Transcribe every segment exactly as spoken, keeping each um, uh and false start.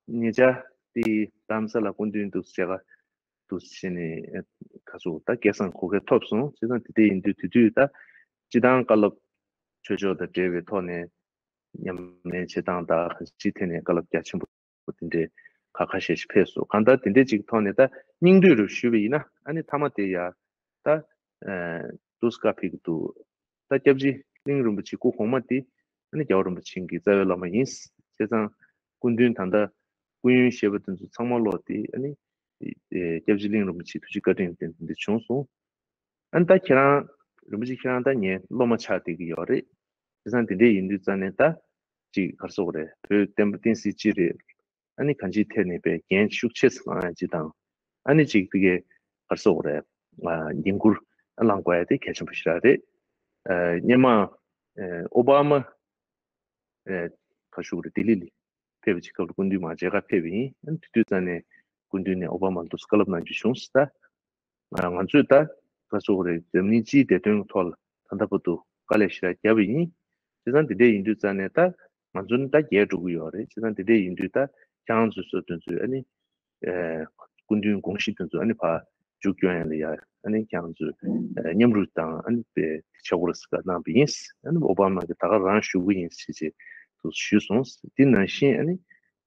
ཉེ་ཆར་དེ་རྡ་རམ་ས་ལ་སྐུ་མདུན་འདུག་བྱས་ག་འདུག་བྱས་ནས་ཁ་སོ་ད་སྐལ་བཟང་གོ་སྐབས་ཐོབ་སོང་། བྱས་ཙང་དེ་འདྲ་ཡིན་དུས་དེ་དུས་ད་སྤྱི་བཏང་བཀའ་སློབ་ཆོས་ཕྱོགས་དང་འབྲེལ་བའི་ཐོག་ནས་ཉམས་ལེན་བྱེད་སྟངས་དང་གང་ཅིའི་ཐད་ནས་བཀའ་སློབ་རྒྱ་ཆེན་པོ་དེ་འདྲའི་ཁ་ཁ་ཤས་ཤིག་ཕེབས་སོང་། གང་ལྟར་དེ་འདྲའི་ཅིག་ཐོག་ནས་ད་སྙིང་བསྡུས་རུ་ཞུས་པ་ཡིན་ན། ཨ་ནི་མཐའ་མ་དེ་ཡ་ད་ཨ་དུས་སྐབས་ཕིག་འདུག་ད་སྐྱབས་རྗེ་གླིང་རིན་པོ་ཆེ་སྐུ་གོང་མ་དེ་ཨ་ནི་རྒྱལ་བ་རིན་པོ་ཆེ་གི་རྩ་བའི་བླ་མ་ཡིན། བྱས་ཙང་སྐུ་མདུན་ད་ལྟ་སྐུ་ཡོན་བཞེས་པ་དེ་ཚོ་ཚང་མ་ལོག་སྟེ་ཨ་ནི་ཨེ་སྐྱབས་རྗེ་གླིང་རིན་པོ་ཆེ་ཐུགས་རྗེ་བཀའ་དྲིན་དེ་འདི་བྱུང་སོང་། ཨ་ནི་ད་ཁྱེད་རང་རིན་པོ་ཆེ་ཁྱེད་རང་ད་ངའི་སློབ་མ་ཆགས་བསྡད་ཀྱི་ཡོད་རེད། བྱས་ཙང་དེ་འདྲས་ཡིན་དུས་རྩ་ནས་ད་ཅིག་ག་རེ་ཟེར་དགོས་རེད། བོད་བསྟན་པ་བསྟན་སྲིད་སྤྱི་རེད། ཨ་ནི་གང་ཅིའི་ཐད་ནས་པའི་འགན་ཤུགས་ཆེ་ཙམ་ཨ་ཅི་དང་། ཨ་ནི་ཅིག་དེ་གའི་ག་རེ་ཟེར་དགོས་རེད། ཨ་འགན་འཁུར་བླང་དགོས་ཡ་དེ་གལ་ཆེན་པོ་ཞེ་དྲག་རེད། ཨ་སྔོན་མ་ཨ་ཨོ་བྷ་མ་ཨ་ག་ཞུ་དགོས་རེད། ལྡི་ལི་ལ་ཕེབས་པའི་སྐབས་ལ་སྐུ་མདུན་མ་མཇལ་ཁ་ཕེབས་པ་ཡིན། ཨ་ནི་དེ་དུས་རྩ་ནས་སྐུ་མདུན་ནས་ཨོ་བྷ་མ་ལ་དུ་བཀའ་སློབ་གནང་རྒྱུ་བྱུང་སོང་། ད་ང་ཚོས་ད་ག་རེ་ཟེར་དགོས་རེད། འཛམ་གླིང་སྤྱིའི་བདེ་དོན་གྱི་ཐོག་ལ་ད་ལྟ་བར་དུ་དཀའ་ལས་ཞེ་དྲག་བརྒྱབ་པ་ཡིན། བྱས་ཙང་དེ་འདྲས་ཡིན་དུས་རྩ་ནས་ད་ང་ཚོ་ནི་ད་རྒྱས་འགྲོ་གི་ཡོད་རེད། བྱས་ཙང་དེ་འདྲས་ཡིན་དུས་ད་ཁྱེད་རང་ཚོས་བཟོ་དོན་ཚོས་ཨ་ནི་ཨ་སྐུ་མདུན་དགོངས་གཞི་དེ་ཚོ་ཨ་ནི་ཕར་མཇུག་སྐྱོང་ཡ་ལ་ཡ་ཨ་ནི་ཁྱེད་རང་ཚོས་ཨ་མཉམ་རུབ་དང་ཨ་ནི་དཔེ་ཕྱག་སྐོར་ཟེར་ག་གནང་བ་ཡིན། ཨ་ནི་ཨོ་བྷ་མ་གིས་ད་ག་རང་ཞུ་གི་ཡིན་ཞེས་ཅེས་དུ་ཞུས་སོང་། དེ་ནང་བཞིན་ཨ་ནི་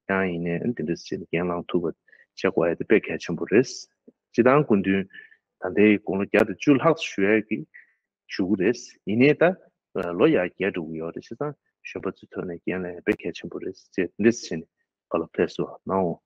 ཁྱེད་རང་ཡིན་ནའི་ཨ་ནི་དེ་འདྲ་བྱས་ནས་འགན་བླང་ཐུབ་པ་བྱེད་དགོས་ཡ་དེ་དཔེ་གལ་ཆེན་པོ་རེད། སྤྱི་བཏང་སྐུ་མདུན་ད་ལྟའི་དགུང་ལོ་བརྒྱ་དང་བཅུ་ལྷག་ཙམ་བཞུགས་ཡ་གི་ཞུ་གི་རེད། ཡིན་ནའི་ད་ལོ་ཡར་རྒྱས་འགྲོ་གི་ཡོད་རེད། བྱས་ཙང་གཞོན་པ་ཚོའི་ཐོག་ནས་འགན་ལེན་དཔེ་གལ་ཆེན་པོ་རེད་ཅེས་འདི་འདྲས་བྱས་ནས་བཀའ་སློབ་ཕེབས་སོང་གནང་འོང་